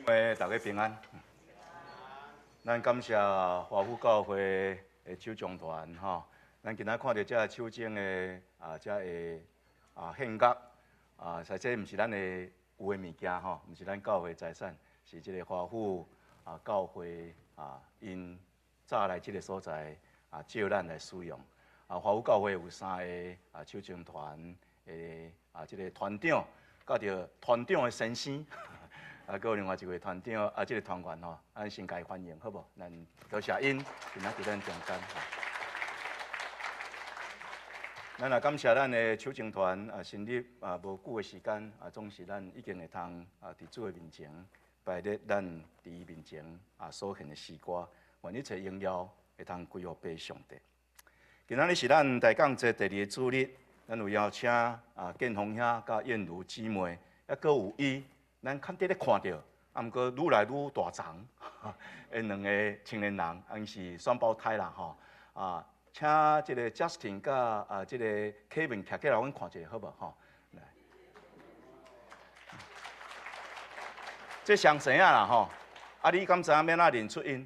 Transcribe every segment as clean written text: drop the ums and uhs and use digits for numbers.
大家平安。咱感謝華府教會的手杖團吼，咱今仔看著這手杖的啊，這个啊獻額啊，實際毋是咱的有的物件吼，毋是咱教會財產，是這个華府啊教會啊，𪜶早來這个所在啊借咱來使用。啊，華府教會有三个啊手杖團的啊，這个團長，佮著團長的先生。啊，閣有另外一位團長，啊，這个團員吼，咱先共伊歡迎，好無？咱多謝𪜶今仔佇咱中間。咱也感謝咱的手杖團啊，成立啊無久的時間啊，總是咱已經會通啊，佇主的面前擺列咱佇伊面前啊所獻的詩歌，願一切榮耀會通歸予父上帝。今仔日是咱大講節第二個主日，咱有邀請啊建峰兄佮燕如姊妹，抑閣有伊。咱較佇咧看著，啊，毋過愈來愈大叢，𪜶兩个青年人，𪜶是雙胞胎啦吼，啊，請這个 Justin 佮啊這个 Kevin 徛起來，阮看一下好無吼？來，這雙生仔啦吼，啊，你敢知影欲按怎認出𪜶？𪜶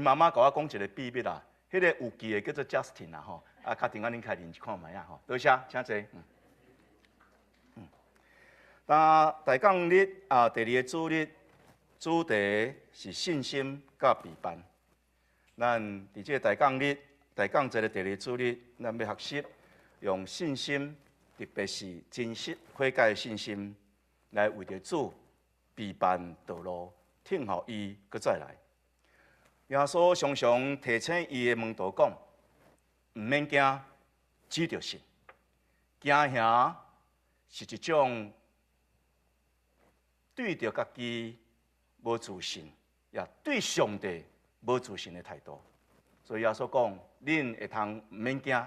媽媽共我講一个秘密啦，彼个有記的叫做 Justin 啦吼，啊，較定仔恁開認一看覓仔吼，多謝，請坐。那大講日啊，第二个主日主題是信心佮備辦。咱佇這个大講日、大講節的第二个主日，咱欲學習用信心，特別是真實悔改的信心，來為著主備辦道路，等候伊閣再來。耶穌常常提醒伊的門徒講：毋免驚，只著信。驚嚇是一種對著家己無自信，也對上帝無自信的態度。所以耶穌講：恁會通毋免驚，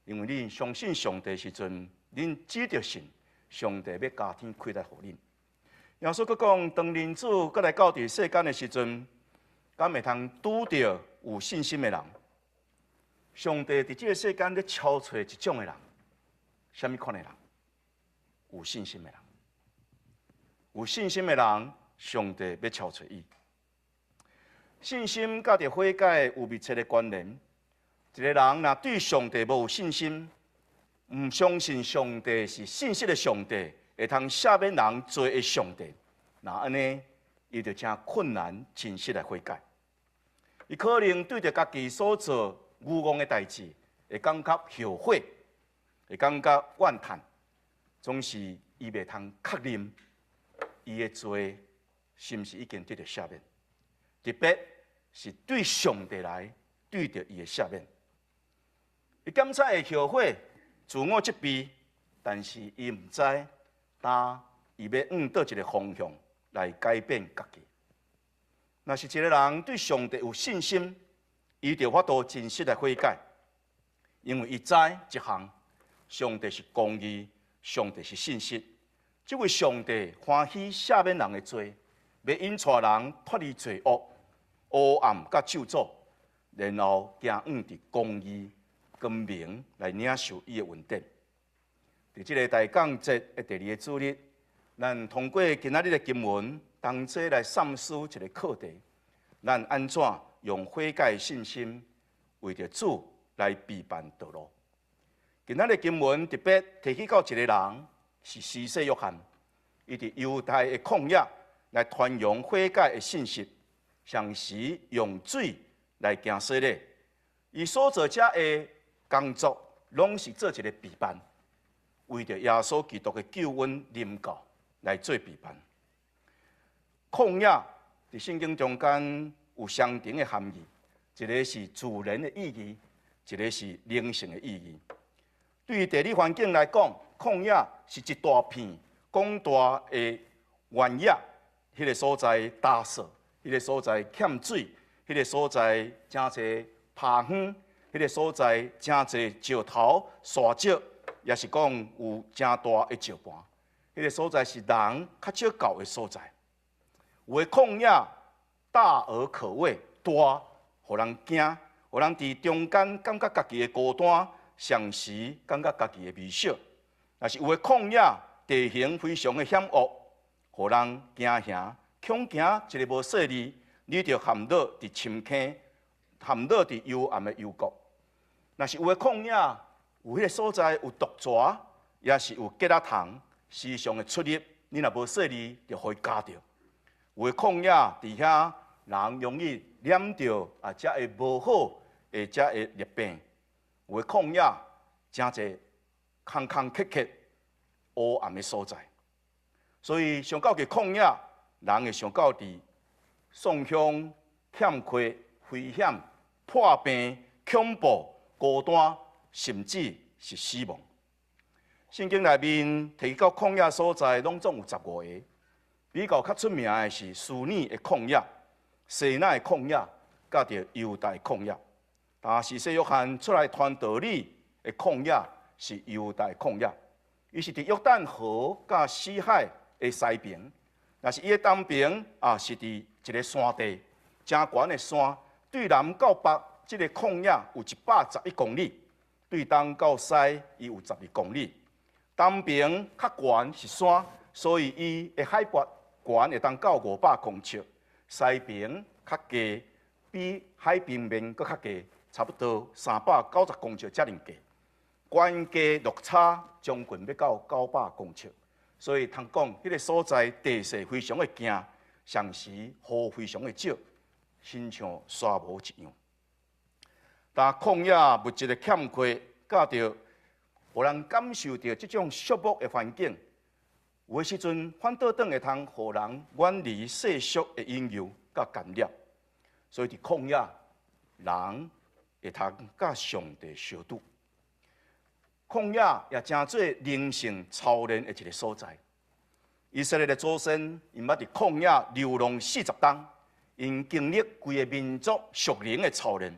因為恁相信上帝時陣，恁只著信，上帝欲加添氣力予恁。耶穌閣講：當人子閣來到佇世間的時陣，敢會通拄著有信心的人？上帝佇這个世間咧超揣一種的人，啥物款的人？有信心的人。有信心的人，上帝欲超揣伊。信心佮著悔改有密切的關聯。一个人若對上帝無有信心，毋相信上帝是信實的上帝，會通赦免人罪的上帝，那按呢，伊就誠困難真實來悔改。伊可能對著家己所做愚戇的代誌，會感覺後悔，會感覺怨嘆，總是伊袂通確認伊的罪是毋是已經得到赦免，特別是對上帝來對著伊的赦免。伊檢查會後悔、自我責備，但是伊毋知當伊欲向佗一个方向來改變家己。若是一个人對上帝有信心，伊就有法度真實來悔改，因為伊知一項，上帝是公義，上帝是信實。這位上帝歡喜赦免人的罪，欲引帶人脫離罪惡、黑暗佮咒詛，然後行向佇公義、光明來領受伊的恩典。佇這个大講節的第二个主日，咱通過今仔日的經文，同齊來深思一个課題：咱按怎用悔改的信心，為著主來備辦道路？今仔日的經文特別提起到一个人，是施洗約翰，伊佇猶太的曠野來傳揚悔改的信息，同時用水來行洗禮。伊所做這个工作，攏是做一个備辦，為著耶穌基督的救恩臨到來做備辦。曠野佇聖經中間有雙重的含義，一个是自然的意義，一个是靈性的意義。對於地理環境來講，曠野是一大片廣大的原野，彼个所在乾燥，彼个所在欠水，彼个所在誠濟麸園，彼个所在誠濟石頭、沙石，也是講有誠大的石盤。彼个所在是人較少到的所在。有的曠野大而可畏，大，予人驚，予人佇中間感覺家己的孤單，同時感覺家己的微小。若是有的曠野地形非常的險惡，予人驚嚇，恐驚一个無細膩，你就陷落佇深坑，陷落佇幽暗的幽谷。若是有的曠野，有彼个所在有毒蛇，抑是有結仔蟲，時常會出入，你若無細膩，就予伊咬著。有的曠野佇遐，人容易染著啊，才會無好，會才會罹病。有的曠野誠濟空空缺缺、烏暗的所在，所以想到佇曠野，人會想到佇喪鄉、欠缺、危險、破病、恐怖、孤單，甚至是死亡。聖經內面提到曠野所在，攏總有15個。比較較出名的是書珥的曠野、西奈的曠野，佮著猶大曠野。但是施洗約翰出來傳道理的曠野是猶大曠野，伊是佇約旦河佮死海的西爿，若是伊的東爿啊，是佇一个山地，誠懸的山，對南到北這个曠野有111公里，對東到西伊有12公里。東爿較懸是山，所以伊的海拔懸會當到500公尺。西爿較低，比海平面閣較低，差不多390公尺遮爾低。懸低落差將近欲到900公尺，所以通講，彼个所在地勢非常的驚，雙時雨非常的少，親像沙漠一樣。但曠野物質的欠缺，佮著予人感受著這種寂寞的環境，有的時陣反倒轉會通予人遠離世俗的引誘佮干擾。所以佇曠野，人會通佮上帝相拄。曠野也成做靈性操練的一个所在。以色列的祖先，𪜶捌佇曠野流浪40冬，𪜶經歷規个民族屬靈的操練，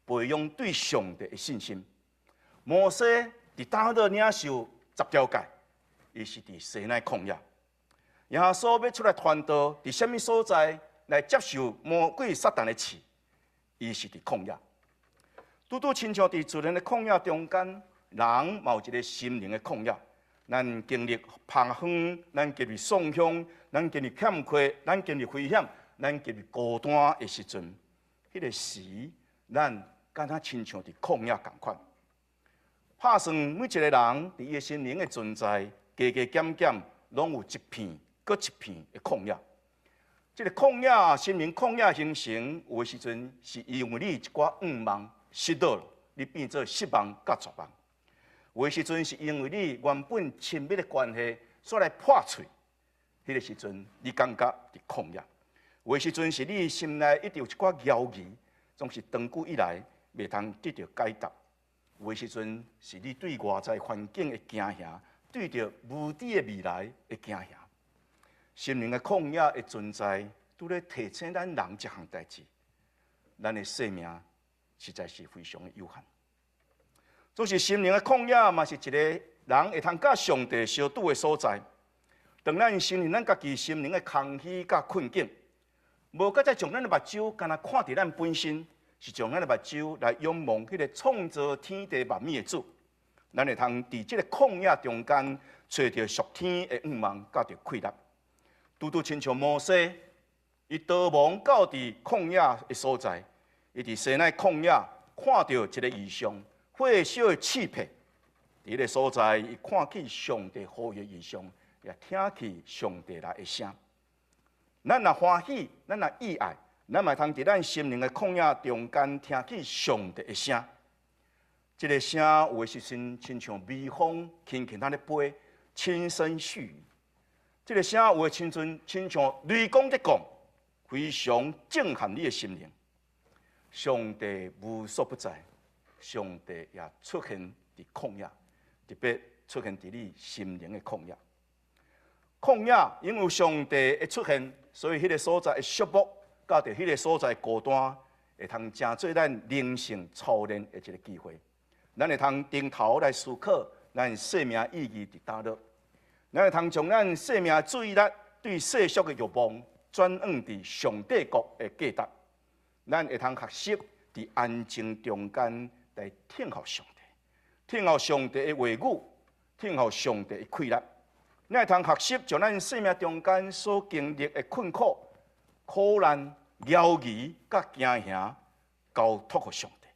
培養對上帝的信心。摩西佇佗落領受十條誡，伊是佇西奈曠野。耶穌欲出來傳道，佇啥物所在來接受魔鬼撒旦的試？伊是佇曠野。拄拄親像佇自然的曠野中間，人嘛有一个心靈的曠野。咱經歷曝風，咱經歷喪鄉，咱經歷欠缺，咱經歷危險，咱經歷孤單的時陣，彼个時，咱敢若親像佇曠野仝款。拍算每一个人佇伊的心靈的存在，加加減減，攏有一片閣一片的曠野。這个曠野，心靈曠野形成，有的時陣是因為你一寡願望失落，你變做失望佮絕望。有的時陣是因為你原本親密的關係煞來破碎，彼个時陣你感覺佇曠野。有的時陣是你心內一直有一寡猶疑，總是長久以來袂通得著解答。有的時陣是你對外在環境的驚嚇，對著無知的未來的驚嚇。心靈的曠野的存在，拄咧提醒咱人一項代誌：咱的生命實在是非常的有限。總是心靈的曠野，嘛是一個人會通佮上帝相拄的所在。當咱承認咱家己心靈的空虛佮困境，無閣再將咱的目睭干焦看佇咱本身，是將咱的目睭來仰望彼个創造天地萬物的主。咱會通佇這个曠野中間，揣著屬天的向望，佮著氣力。拄拄親像摩西，伊逃亡到佇曠野的所在，伊佇西奈曠野看著一个異象，火燒的刺柏。佇彼个所在，伊看見上帝予伊的異象，也聽見上帝來的聲。咱若歡喜，咱若意愛，咱嘛會通佇咱心靈的曠野中間聽見上帝的聲。這个聲有的時陣親像微風輕輕仔咧飛，輕聲細語。這个聲有的時陣親像雷公咧講，非常震撼你的心靈。上帝無所不在，上帝也出現佇曠野，特別出現佇你心靈的曠野。曠野因為上帝的出現，所以彼个所在的寂寞，佮著彼个所在孤單，會通成做咱靈性操練的一个機會。咱會通低頭來思考咱生命意義佇佗落，咱會通將咱生命注意力對世俗的欲望轉往佇上帝國的價值。咱會通學習佇安靜中間來聽候上帝，聽候上帝的話語，聽候上帝的氣力。咱會通學習將咱生命中間所經歷的困苦、苦難、猶疑佮驚嚇交託予上帝。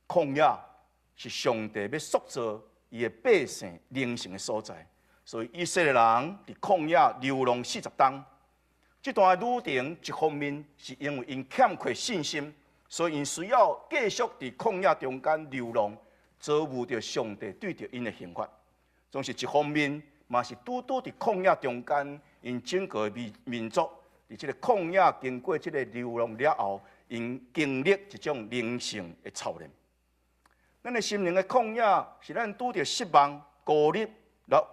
曠野是上帝欲塑造伊的百姓靈性的所在，所以以色列人佇曠野流浪40冬。這段旅程一方面是因為𪜶欠缺信心，所以𪜶需要繼續佇曠野中間流浪，遭遇著上帝對著𪜶的刑罰。總是一方面，嘛是拄拄佇曠野中間，𪜶整個民族佇這个曠野經過這个流浪了後，𪜶經歷一種靈性的操練。咱的心靈的曠野是咱拄著失望、孤立、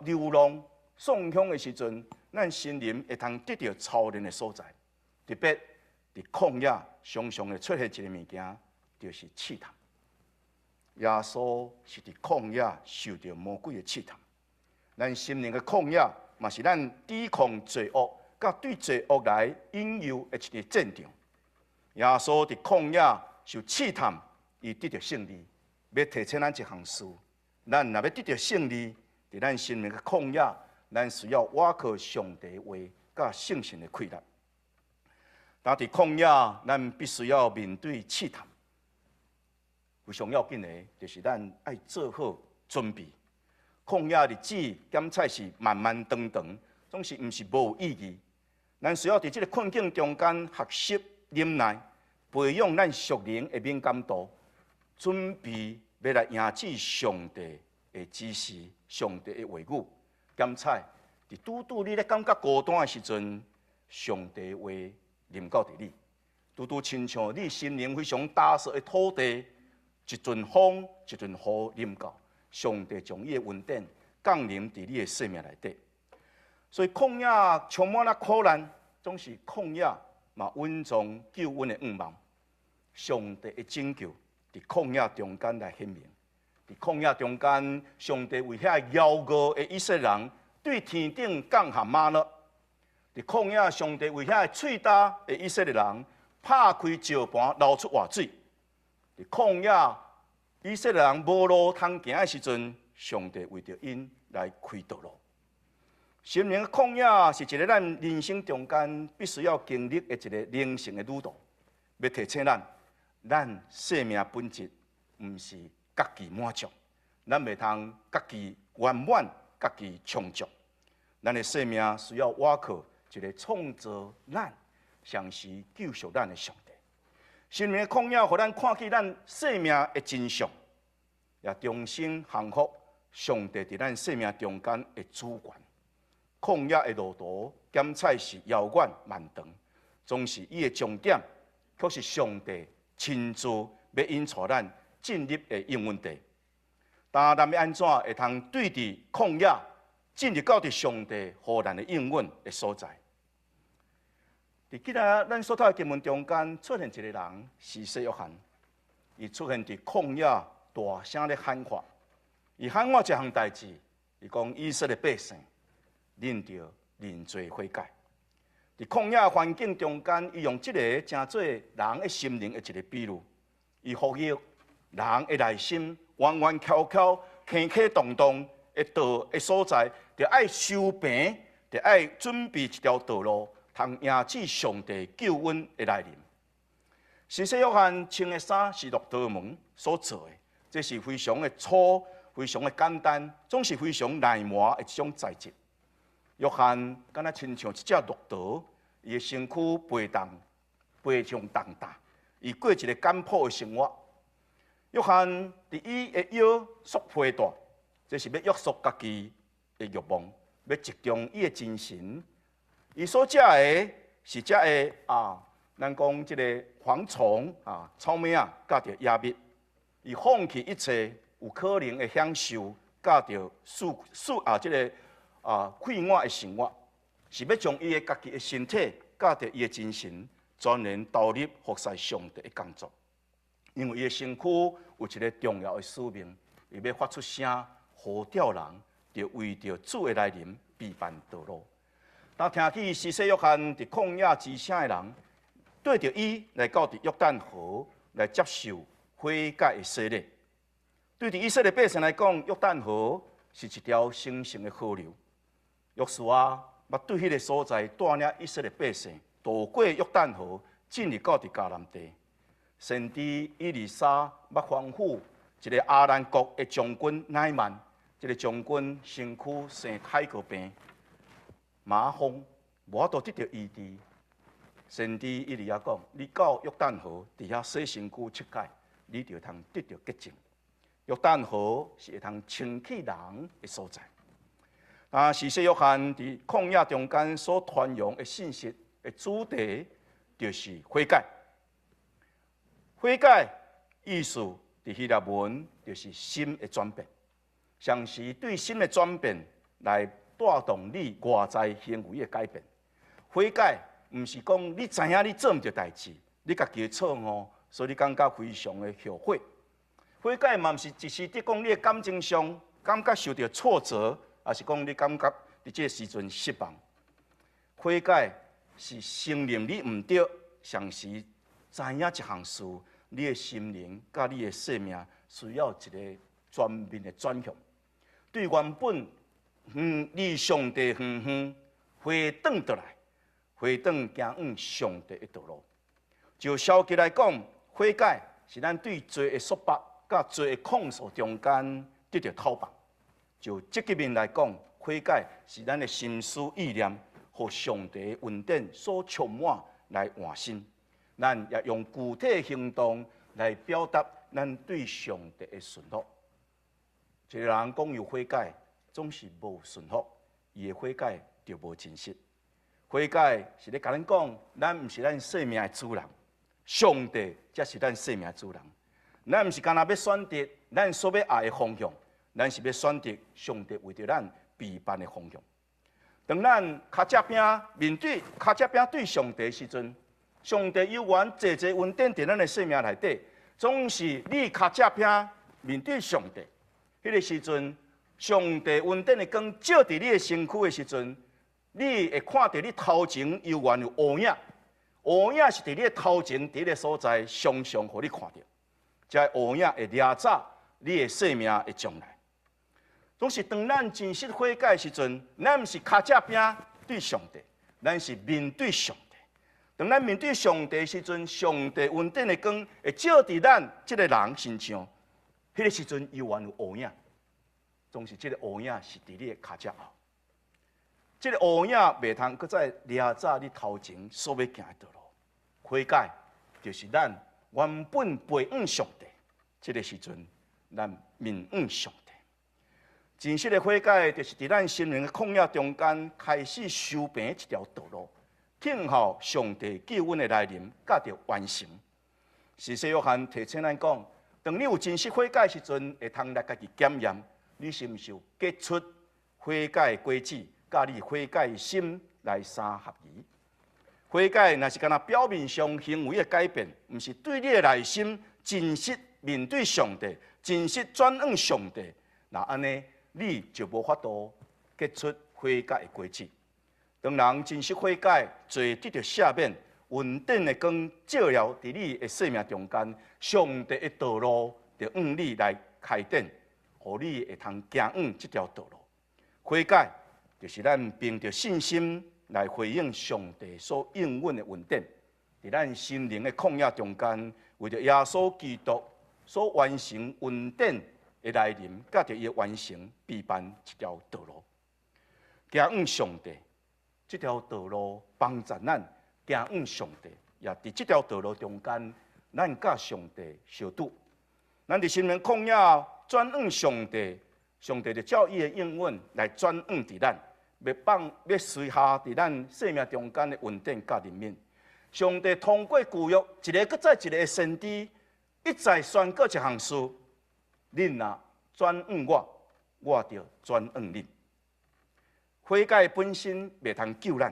流浪、喪鄉的時陣，咱心靈會通得著操練的所在。特別佇曠野，常常會出現一个物件，就是試探。耶穌是佇曠野受著魔鬼的試探。咱心靈的曠野，嘛是咱抵抗罪惡、佮對罪惡來引誘的一个戰場。耶穌佇曠野受試探，伊得著勝利。欲提醒咱一項事，咱若欲得著勝利，佇咱心靈的曠野，咱需要倚靠上帝話佮聖神的氣力。但佇曠野，咱必須要面對試探。非常要緊的，就是咱愛做好準備。曠野日子檢採是漫漫長長，總是毋是無意義。咱需要佇這个困境中間學習忍耐，培養咱屬靈的敏感度，準備欲來迎接上帝的指示、上帝的話語。檢採佇拄拄你咧感覺孤單的時陣，上帝話臨到佇你，拄拄親像你心靈非常焦燥的土地，一陣風、一陣雨臨到，上帝將伊的恩典降臨佇你的生命內底。所以曠野充滿了苦難，總是曠野嘛蘊藏救恩的向望。上帝的拯救佇曠野中間來顯明。佇曠野中間，上帝為遐枵餓的以色列人對天頂降下瑪納。佇曠野，上帝為遐喙焦的以色列人拍開石盤流出活水。佇曠野，以色列人無路通行的時陣，上帝為著𪜶來開道路。心靈的曠野是一个咱人生中間必須要經歷的一个靈性的旅途，欲提醒咱，咱生命本質毋是家己滿足，咱袂通家己圓滿、家己充足。咱的生命需要倚靠一个創造咱、同時救贖咱的上帝。心靈的曠野，予咱看見咱生命的真相，也重新降服上帝佇咱生命中間的主權。曠野的路途，檢採是遙遠漫長，總是伊的終點，卻是上帝親自欲引帶咱進入的應允地。但咱欲按怎會通對佇曠野進入到佇上帝予咱的應允的所在？佇今仔咱所讀的經文中間出現一個人，施洗約翰，伊出現佇曠野大聲咧喊話，伊喊話一項代誌，伊講以色列百姓，恁著認罪悔改。佇曠野環境中間，伊用這个成做人的心靈的一个比喻，伊呼籲人的內心彎彎曲曲、坑坑洞洞的道的所在，著愛修平，著愛準備一條道路，通迎接上帝救恩的來臨。施洗約翰穿的衫是駱駝毛所做的，這是非常的粗、非常的簡單，總是非常耐磨的一種材質。約翰敢若親像一隻駱駝，伊的身軀肥重、非常重擔，伊過一个簡樸的生活。約翰佇伊的腰束皮帶，這是欲約束家己的慾望，欲集中伊的精神。伊所食的是食的啊，咱講這个蝗蟲啊、草莓仔，佮著野蜜。伊放棄一切有可能的享受，佮著舒舒啊，這个快活的生活，是欲將伊的家己的身體，佮著伊的精神，全然投入服侍上帝的工作。因為伊的身軀有一个重要的使命，伊欲發出聲，呼召人，著為著主的來臨備辦道路。當聽起施洗約翰佇曠野之聲的人，綴著伊來到佇約旦河來接受悔改的洗禮。對佇以色列百姓來講，約旦河是一條神聖的河流。約書亞捌對彼个所在帶領以色列百姓渡過約旦河，進入到佇迦南地。先知以利沙捌吩咐一个亞蘭國的將軍乃縵，這个將軍身軀生駭客病，麻風，無法度得著醫治。先知以利亞講：你到約旦河，佇遐洗身軀七擺，你就通得著潔淨。約旦河是會通清去人的所在。啊，施洗約翰佇曠野中間所傳揚的信息的主題，就是悔改。悔改意思佇希臘文就是心的轉變，常時對心的轉變來帶動你外在行為的改變。悔改毋是講你知影你做毋對代誌，你家己的錯誤，所以你感覺非常的後悔。悔改嘛毋是一時的講你的感情上感覺受著挫折，抑是講你感覺佇這个時陣失望。悔改是承認你毋對，同時知影一項事，你的心靈佮你的生命需要一个全面的轉向，對原本遠離上帝遠遠回轉倒來，回轉行往上帝的道路。就消極來講，悔改是咱對罪的束縛佮罪的控訴中間得著透放；就積極面來講，悔改是咱的心思意念，予上帝的恩典所充滿來換新。咱也用具體行動來表達咱對上帝的順服。一个人講有悔改，總是無順服，伊的悔改就無真實。悔改是咧共咱講，咱毋是咱生命的主人，上帝才是咱生命的主人。咱毋是干焦欲選擇咱所欲愛的方向，咱是欲選擇上帝為著咱備辦的方向。當咱跤脊餅面對跤脊餅對上帝的時陣，上帝猶原濟濟恩典佇咱的生命內底，總是你跤脊餅面對上帝，彼个時陣，上帝恩典的光照佇你的身軀的時陣，你會看著你頭前猶原有烏影，烏影是佇你的頭前佇彼个所在，常常予你看著，這個烏影會掠走你的生命的將來。總是當咱真實悔改的時陣，咱毋是跤脊餅對上帝，咱是面對上帝。當咱面對上帝的時陣，上帝恩典的光會照佇咱這个人身上，彼个時陣猶原有烏影，總是這个烏影是佇你的跤脊後。這个烏影袂通閣再掠走你頭前所欲行的道路。悔改就是咱原本背向上帝，這个時陣咱面向上帝。真實的悔改，就是佇咱心靈的曠野中間開始修平一條道路，等候上帝救恩的來臨，佮著完成。施洗約翰提醒咱講，當你有真實悔改的時陣，會通來家己檢驗，你是毋是有結出悔改的果子，佮你悔改的心來相合宜。悔改若是干焦表面上行為的改變，毋是對你的內心真實面對上帝，真實轉向上帝，若按呢，你就無法度結出悔改的果子。當人真實悔改，罪得著赦免，恩典的光照耀佇你的生命中間，上帝的道路就向你來開展，予你會通行往這條道路。悔改就是咱憑著信心來回應上帝所應允的恩典，佇咱心靈的曠野中間，為著耶穌基督所完成恩典的來臨，佮著伊完成備辦一條道路，行往上帝這條道路，幫助咱行往上帝，也佇這條道路中間，咱佮上帝相拄。咱佇心靈曠野轉向上帝，上帝就照伊的應允來轉向佇咱，欲放欲隨下佇咱生命中間的恩典佮憐憫。上帝通過舊約一个閣再一个的先知，一再宣告一項事：恁若轉向我，我就轉向恁。悔改本身袂通救咱，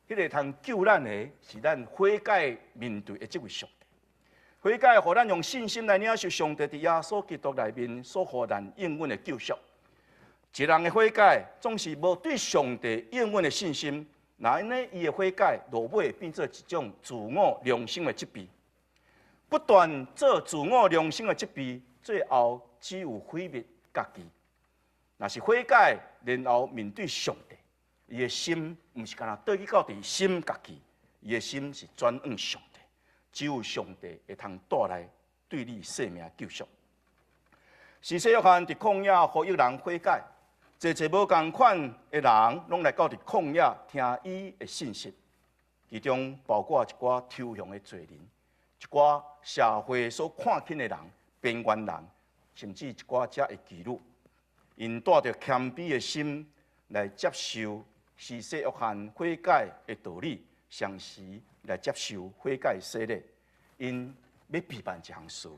彼个通救咱的是咱悔改面對的這位上帝。悔改，予咱用信心來領受上帝佇耶穌基督內面所予咱應允的救贖。一人的悔改總是無對上帝應允的信心，若按呢，伊的悔改落尾變做一種自我良心的責備，不斷做自我良心的責備，最後只有毀滅家己。若是悔改，然後面對上帝，伊的心毋是干焦轉去到佇心家己，伊的心是轉向上帝。只有上帝會通帶來對你生命救贖。施洗約翰佇曠野呼籲人悔改，濟濟無仝款的人攏來到佇曠野聽伊的信息，其中包括一寡抽象的罪人，一寡社會所看輕的人、邊緣人，甚至一寡遮的妓女，𪜶帶著謙卑的心來接受施洗約翰悔改的道理，同時來接受悔改洗禮。𪜶欲備辦一項事，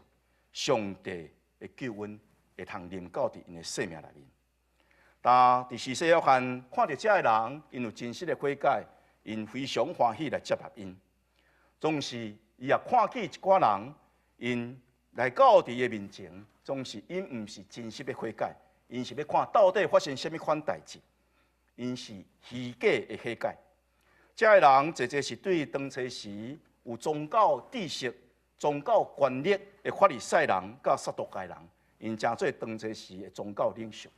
上帝的救恩會通臨到佇𪜶的生命內面。但佇施洗約翰看著遮的人，𪜶有真實的悔改，𪜶非常歡喜來接納𪜶。總是伊也看見一寡人，𪜶來到佇伊的面前，總是𪜶毋是真實欲悔改，𪜶是欲看到底發生啥物款代誌，𪜶是虛假的悔改。遮的人濟濟是對當初時有宗教知識、宗教權力的法利賽人佮撒都該人，𪜶成做當初時的宗教領袖。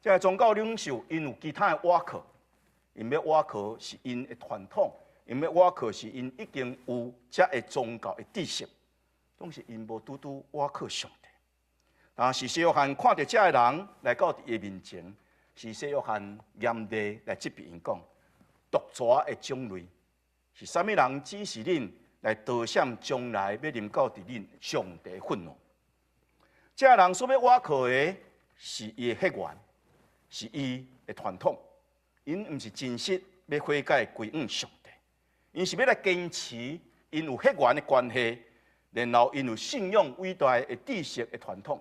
這个宗教領袖，𪜶有其他的倚靠，𪜶欲倚靠是𪜶的傳統，𪜶欲倚靠是𪜶已經有遮个宗教的知識，總是𪜶無拄拄倚靠上帝。但是施洗約翰看著遮个人來到伊的面前，施洗約翰嚴厲來責備𪜶講：毒蛇的種類，是啥物人指示恁來逃閃將來欲臨到佇恁上帝憤怒？遮个人所欲倚靠的是伊的血緣，是伊的傳統，𪜶毋是真實欲悔改歸向上帝，𪜶是欲來堅持𪜶有血緣的關係，然後𪜶有信仰偉大的知識的傳統。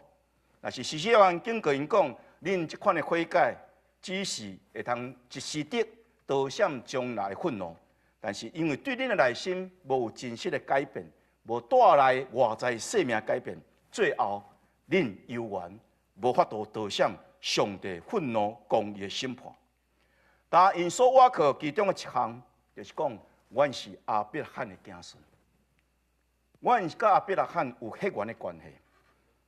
若是施洗約翰警告𪜶講，恁這款的悔改只是會通一時的逃閃將來的憤怒，但是因為對恁的內心無有真實的改變，無帶來外在生命改變，最後恁猶原無法度逃閃上帝憤怒公義的審判。但𪜶所倚靠其中的一項，就是講，阮是亞伯拉罕的子孫，阮佮亞伯拉罕有血緣的關係。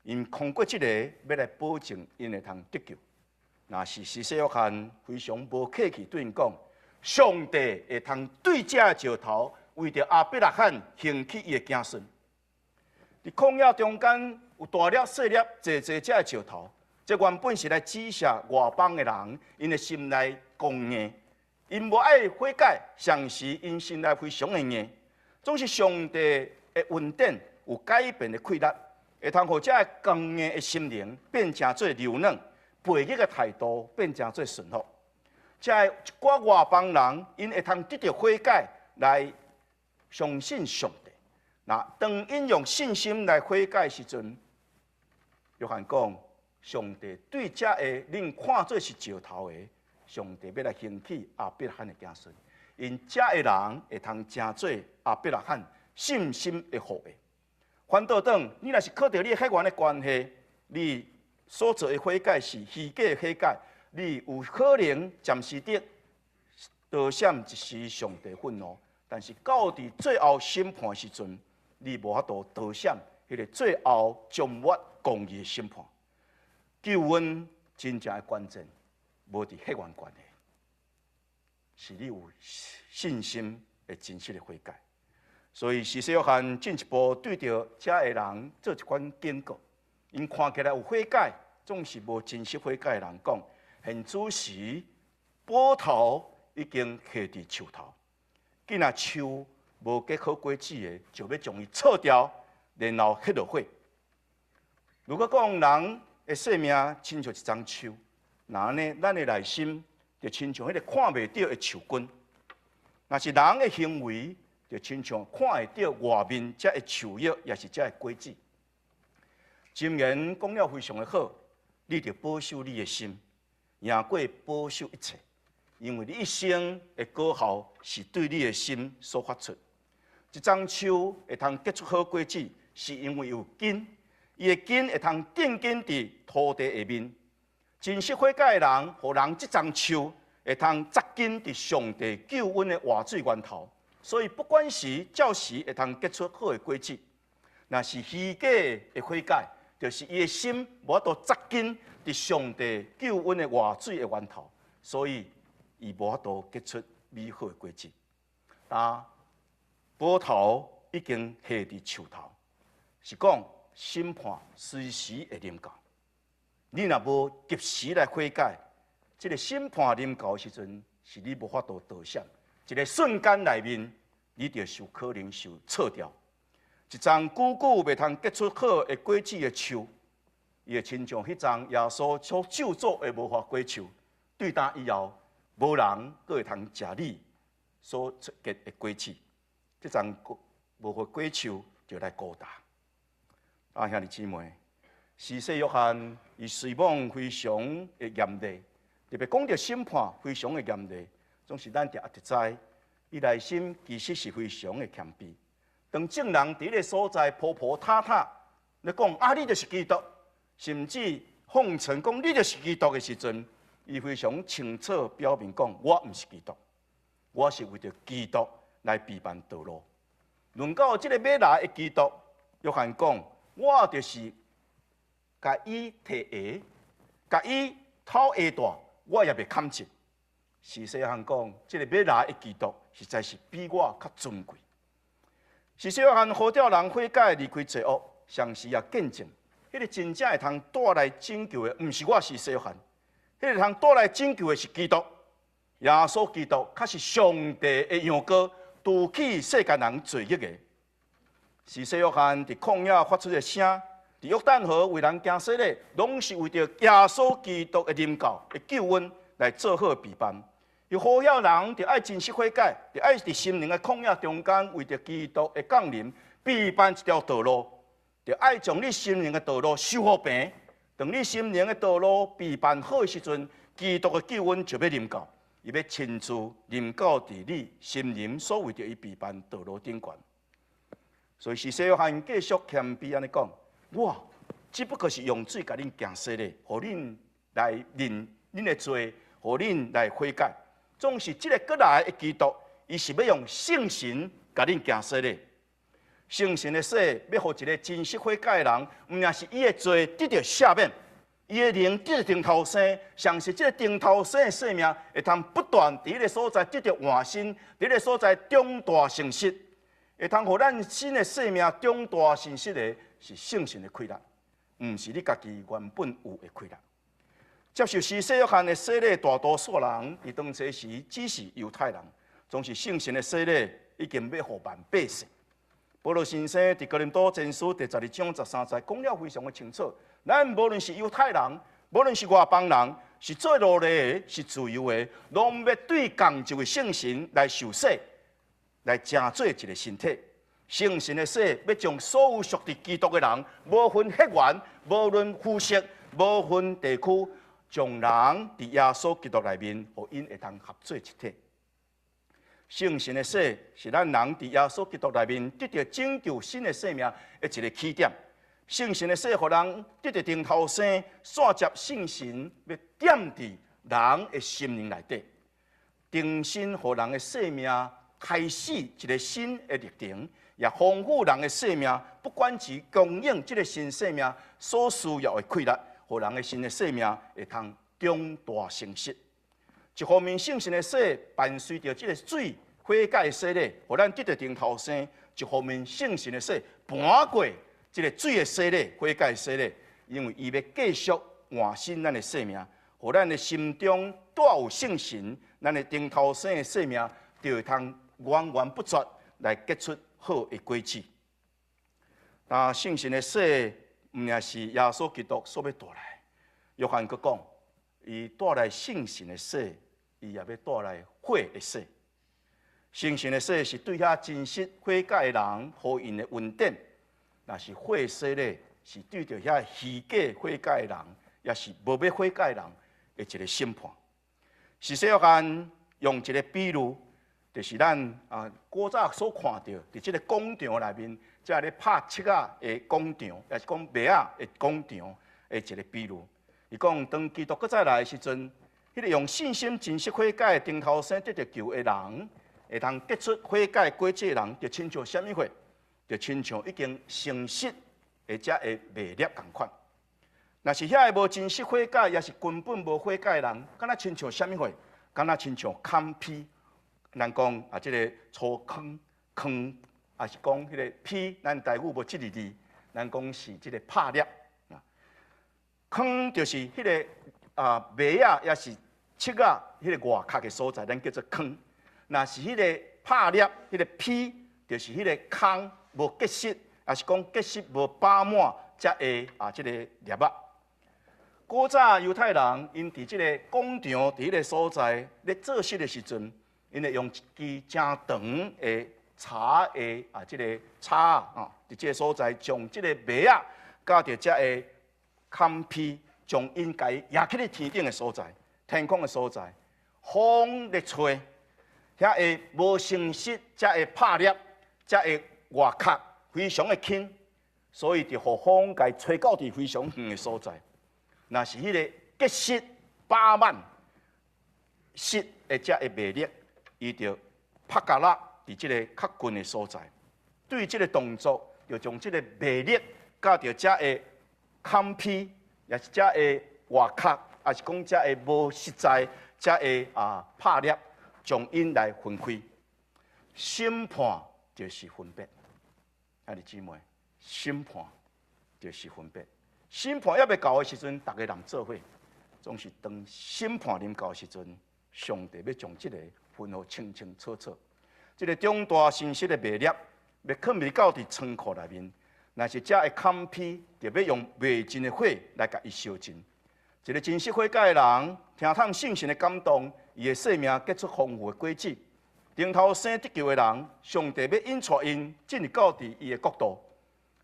𪜶通過這个欲來保證𪜶會通得救。若是施洗約翰非常無客氣對𪜶講，上帝會通對這石頭為著亞伯拉罕興起伊的子孫。佇曠野中間有大粒細粒濟濟遮的石頭，這原本是來指示外邦的人，𪜶的心內剛硬，𪜶無愛悔改，同時𪜶心內非常的硬。總是上帝的恩典有改變的氣力，會通予這个剛硬的心靈變成做柔軟，背逆的態度變成做順服。這个一寡外邦人，𪜶會通得著悔改來相信上帝。若當𪜶用信心來悔改時陣，約翰講，上帝對這个恁看做是石頭的，上帝欲來興起亞伯拉罕的子孫，𪜶遮的人會通成做亞伯拉罕信心的後裔。反倒轉，你若是靠著你血緣的關係，你所做的悔改是虛假的悔改，你有可能暫時的逃閃一時上帝憤怒，但是到佇最後審判時陣，你無法度逃閃彼个最後終末公義的審判。救恩真正的關鍵，無佇血緣關係，是你有信心的真實的悔改。所以，施洗約翰進一步對著遮的人做一款警告，𪜶看起來有悔改，總是無真實悔改的人講：現此時，斧頭已經下佇樹頭，既若樹無結好果子的，就欲將伊銼掉，然後彼落火。如果講人的生命親像一欉樹，那按呢，咱的內心就親像彼個看袂著的樹根。若是人的行為，就親像看會著外面遮的樹葉，抑是遮的果子。箴言講了非常的好，你著保守你的心，贏過保守一切，因為你一生的果效是對你的心所發出。一欉樹會通結出好果子，是因為有根，伊的根會通定根佇土地下面。真實悔改的人，予人這欉樹會通扎根佇上帝救恩的活水源頭。所以不管時照時會通結出好的果子，若是虛假的悔改，就是伊的心無法度扎根佇上帝救恩的活水的源頭，所以伊無法度結出美好的果子。但葡萄已經下佇樹頭，是講審判隨時會臨到。你若無及時來悔改，這個審判臨到的時陣，是你無法度逃閃。一個瞬間內面，你就受可能受錯掉。一叢久久袂通結出好的果子的樹，伊會親像彼叢耶穌所咒詛的無花果樹，對今以後，無人閣會通食你所出結的果子。這叢無花果樹就來孤單。啊，兄弟姊妹，施洗約翰伊隨往非常的嚴厲，特別講著審判非常的嚴厲，總是咱定一知，伊內心其實是非常的謙卑。當眾人佇彼个所在婆婆塔塔，咧講啊，你就是基督，甚至奉承講你就是基督的時陣，伊非常清楚表明講，我毋是基督，我是為著基督來備辦道路。輪到這個欲來的基督，約翰講，我就是共伊提鞋，共伊脫鞋帶，我也袂堪得。施洗約翰講，這個欲來的基督，實在是比我較尊貴。施洗約翰呼召人悔改離開罪惡，同時也見證，彼個真正會通帶來拯救的，毋是我施洗約翰，彼個通帶來拯救的是基督，耶穌基督，確是上帝的羊羔，除去世間人罪孽的。施洗約翰佇曠野發出的聲，佇約旦河為人行洗禮，攏是為著耶穌基督的臨到的救恩來做好備辦。伊呼籲人著愛真實悔改，著愛佇心靈的曠野中間，為著基督的降臨，備辦一條道路，著愛將你心靈的道路修好平。當你心靈的道路備辦好的時陣，基督的救恩就欲臨到，伊欲親自臨到佇你心靈所為著伊備辦道路頂懸。所以施洗約翰繼續謙卑按呢講：我只不過是用水共恁行洗禮，予恁來認恁的罪，予恁來悔改。總是這个閣來的基督，伊是欲用聖神共恁行洗禮。聖神的洗，欲予一个真實悔改的人，毋但是伊的罪得著赦免，伊的靈得著重頭生，相信這个重頭生的生命會通不斷佇彼个所在得著換新，佇彼个所在長大成熟，會通予咱新的生命長大成熟的是聖神的氣力，毋是你家己原本有的氣力。接受施洗約翰的洗禮，大多數人佇當初時只是猶太人，總是聖神的洗禮已經欲予萬百姓。保羅先生佇哥林多前書第12章13節講了非常的清楚：咱無論是猶太人，無論是外邦人，是做奴隸的，是自由的，攏欲對仝一位聖神來受洗，來成做一個身體。聖神的洗欲將所有屬佇基督的人，無分血緣，無論膚色，無分地區，將人佇耶穌基督內面，予𪜶會通合做一體。聖神的洗是咱人佇耶穌基督內面得著拯救新的生命的一個起點。聖神的洗，予人得著重頭生，紲接聖神欲踮佇人的心靈內底，重新予人的生命開始一個新的歷程，也豐富人的生命，不管是供應這個新生命所需要的氣力。予人的新的生命會通長大成熟。一方面，聖神的洗伴隨著這个水悔改的洗禮，予咱得著重頭生；一方面，聖神的洗搬過這个水的洗禮、悔改的洗禮，因為伊欲繼續換新咱的生命，予咱的心中帶有聖神，咱的重頭生的生命就會通源源不絕來結出好的果子。但聖神的洗，毋但是耶穌基督所欲帶來，約翰閣講，伊帶來聖神的洗，伊也欲帶來火的洗。聖神的洗是對遐真實悔改的人，予𪜶的恩典；若是火的洗禮，是對著遐虛假悔改的人，抑是無欲悔改的人的一個審判。施洗約翰用一個比喻，就是咱啊古早所看著，佇這个廣場內面，這咧拍七仔的廣場，抑是講襪仔的廣場的一個比喻。伊講，當基督閣再來的時陣，彼個用信心真實悔改重頭生得著救的人，會通結出悔改果子的人，就親像啥物貨？就親像已經成熟的這个麥粒仝款。若是遐个無真實悔改，抑是根本無悔改的人，敢若親像啥物貨？敢若親像坎坯，咱講啊，這个粗糠糠，抑是講彼个坯，咱台語無這个字，咱講是這个拍粒啊。糠就是彼个啊麥仔，抑是粟仔，彼个外殼的所在，咱叫做糠。若是彼个拍粒，彼个坯，就是彼个空無結實，抑是講結實無飽滿，才會啊這个粒仔。古早猶太人，𪜶佇這个廣場，佇彼个所在咧做穡的時陣，𪜶會用一支誠長的柴的啊，這个叉啊，佇這个所在將這個麥仔佮著遮个坎坯，將𪜶共伊舉起咧天頂的所在，天空的所在，風咧吹，遐會無成實，才會拍粒，才會外殼非常的輕，所以就予風共伊吹到佇非常遠的所在。若是彼个結實飽滿實的遮个麥粒，伊就拍甲落佇這个較近的所在。對這个動作，就將這个麥粒佮著遮个坎坯，抑是遮个外殼，抑是講遮个無實在，遮个啊拍粒，將𪜶來分開。審判就是分別，兄弟姊妹，審判就是分別。審判猶未到的時陣，逐个人做伙，總是當審判臨到的時陣，上帝欲將這个分予清清楚楚。這个重大信息的麥粒，欲囥袂到佇倉庫內面，若是遮的坎坯，就欲用袂盡的火來共伊燒盡。一個真實悔改的人，聽通聖神的感動，伊的生命結出豐富的果子。重頭生得救的人，上帝欲引帶𪜶進入到佇伊的國度，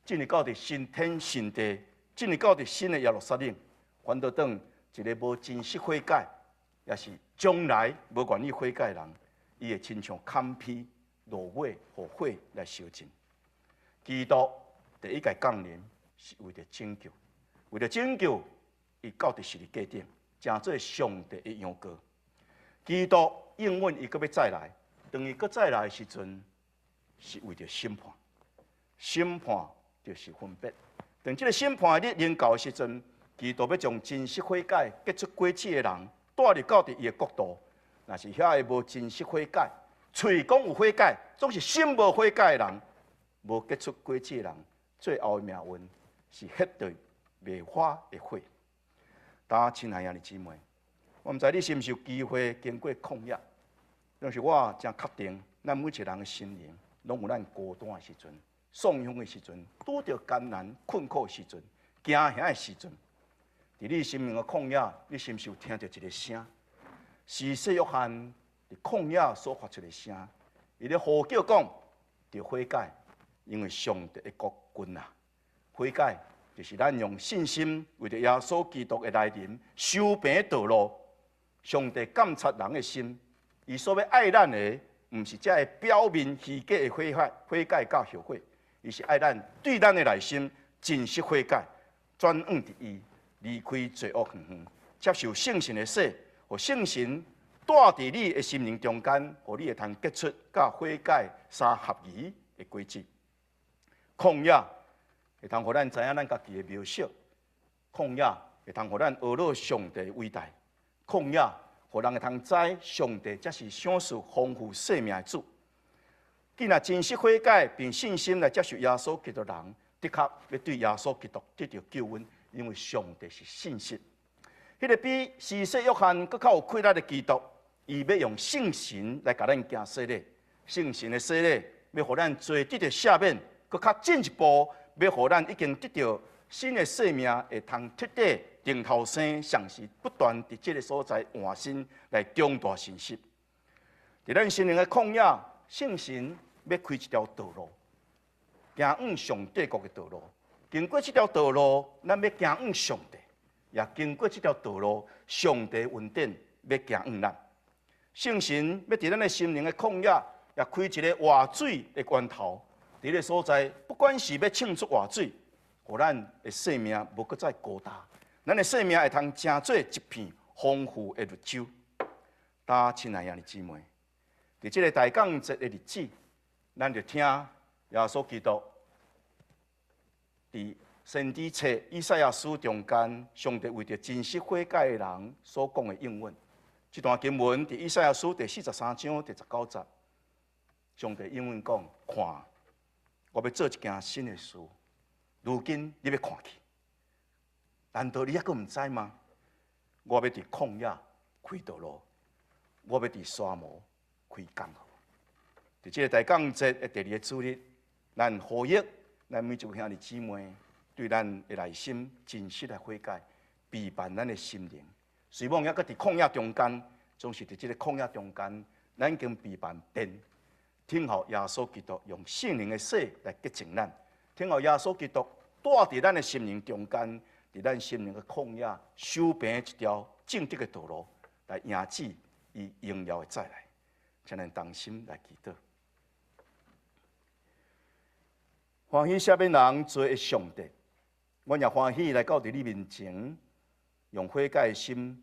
進入到佇新天新地，進入到佇新的耶路撒冷。反倒轉一个無真實悔改，抑是將來無願意悔改的人，伊會親像坎坯落尾，予火來燒盡。基督第一擺降臨是為著拯救，為著拯救，伊到佇十字架頂，成做上帝的羊羔。基督應允伊閣欲再來，當伊閣再來的時陣，是為著審判。審判就是分別。當這个審判的日臨到的時陣，基督欲將真實悔改、結出果子的人帶入到佇伊的國度。若是遐个無真實悔改，喙講有悔改，總是心無悔改的人，無結出果子的人，最後的命運是彼對袂火的火。大家親愛的兄弟姊妹，我毋知你是毋是有機會經過曠野，但是我誠確定，咱每一個人的心靈，攏有咱孤單的時陣、喪胸的時陣、拄著艱難困苦的時陣、驚嚇的時陣。佇你生命的曠野，你是毋是有聽著一个聲？是施洗約翰佇曠野所發出的聲，伊咧呼叫講：著悔改，因為上帝的國近啊！悔改就是咱用信心為著耶穌基督的來臨修平道路。上帝監察人的心，伊所欲愛咱的，毋是這个表面虛假的悔改、悔改佮後悔，伊是愛咱對咱的內心真實悔改，轉向佇伊，離開罪惡遠遠，接受聖神的洗，予聖神住佇你的心靈中間，予你會通結出佮悔改相合宜的果子。曠野會通予咱知影咱家己的渺小，曠野會通予咱學到上帝偉大，曠野予人會通知上帝才是賞賜豐富生命的主。既若真實悔改憑信心來接受耶穌基督人，的確欲對耶穌基督得著救恩，因為上帝是信實。彼个比施洗約翰閣較有氣力的基督，伊欲用聖神來共咱行洗禮，聖神的洗禮欲予咱罪得著赦免，閣較進一步，欲予咱已經得著新的生命，會通徹底重頭生，常時不斷佇這个所在換新來長大信息。佇咱心靈的曠野，聖神欲開一條道路，行往上帝國的道路。經過這條道路，咱欲行往上帝；也經過這條道路，上帝恩典欲行往咱。聖神欲佇咱的心靈的曠野，也開一個活水的源頭。佇个所在，不管是欲衝出活水，予咱的生命無閣再孤單，咱的生命會通成做一片豐富的綠洲。大家親愛的兄弟姊妹，佇這个大降節的日子，咱就聽耶穌基督佇先知冊以賽亞書中間，上帝為著真實悔改的人所講的應允。這段經文佇以賽亞書第43章第19節，上帝應允講：看，我欲做一件新的事，如今你欲看去，難道你猶閣毋知嗎？我欲佇曠野開道路，我欲佇沙漠開江河。佇這個大降節的第二個主日，咱呼籲咱每一位兄弟姊妹，對咱的內心真實來悔改，備辦咱的心靈。雖罔猶閣佇曠野中間，總是佇這個曠野中間，咱已經備辦殿，聽候耶穌基督用聖靈的洗來潔淨咱，聽候耶穌基督住佇咱的心靈中間，佇咱心靈的曠野修平一條正直的道路，來迎接伊榮耀的再來。請咱同心來祈禱。歡喜赦免人罪的上帝，阮也歡喜來到佇你面前，用悔改的心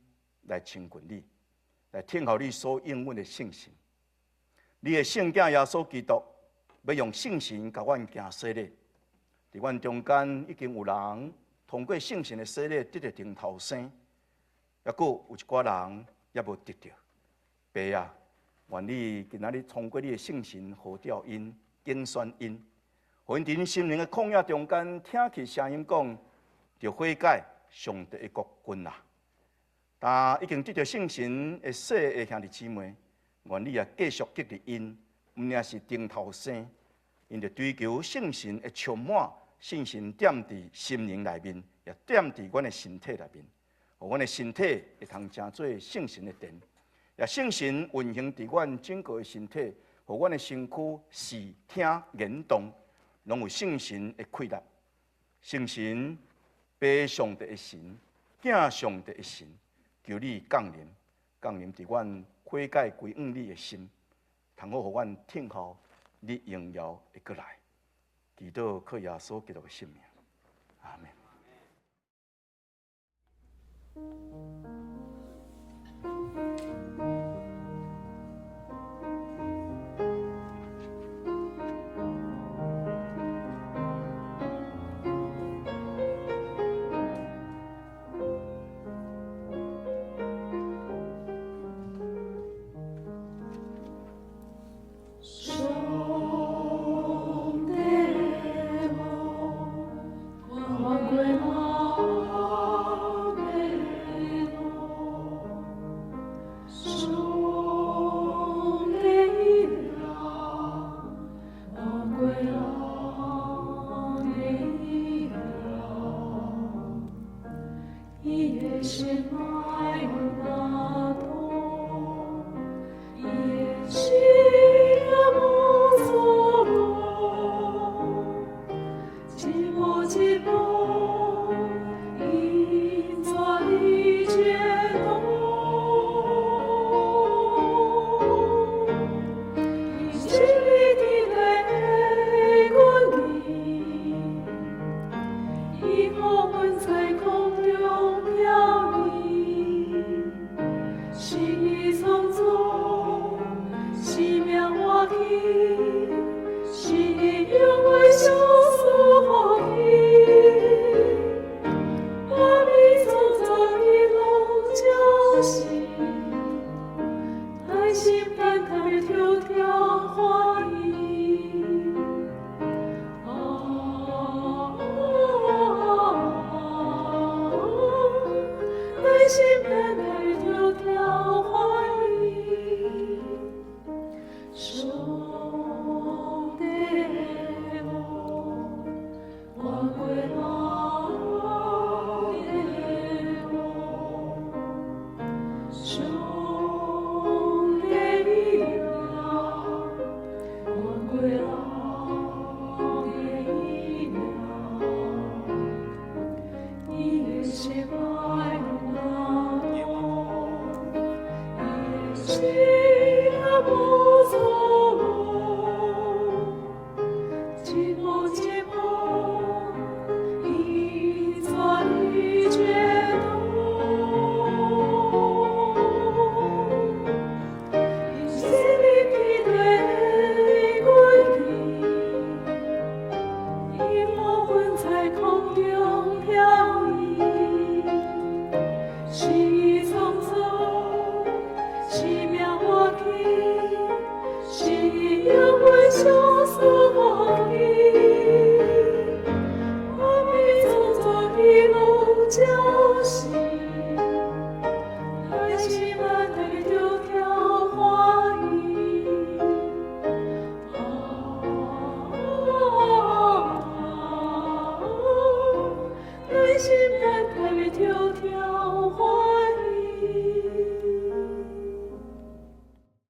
來親近你，來聽候你所應允的聖神。你的聖子耶穌基督，欲用聖神共阮行洗禮。佇阮中間已經有人通過聖神的洗禮得著重頭生，猶閣有一寡人猶無得著。爸啊，願你今仔日通過你的聖神呼召𪜶、揀選𪜶，予𪜶佇𪜶心靈的曠野中間聽去聲音講，著悔改，上帝的國近啊！但已經得著聖神的洗的兄弟姊妹，願你也繼續激勵𪜶，毋爾是重頭生，𪜶著追求聖神的充滿，聖神踮佇心靈內面，也踮佇阮的身體內面，予阮的身體會通成做聖神的殿，也聖神運行佇阮整個的身體，予阮的身軀視聽言動，攏有聖神的氣力。聖神，爸上帝的神，囝上帝的神，求你降臨，降臨佇阮悔改歸向你的心，通好予阮聽候你榮耀的過來。祈禱靠耶穌基督的聖名，阿們。跳跳。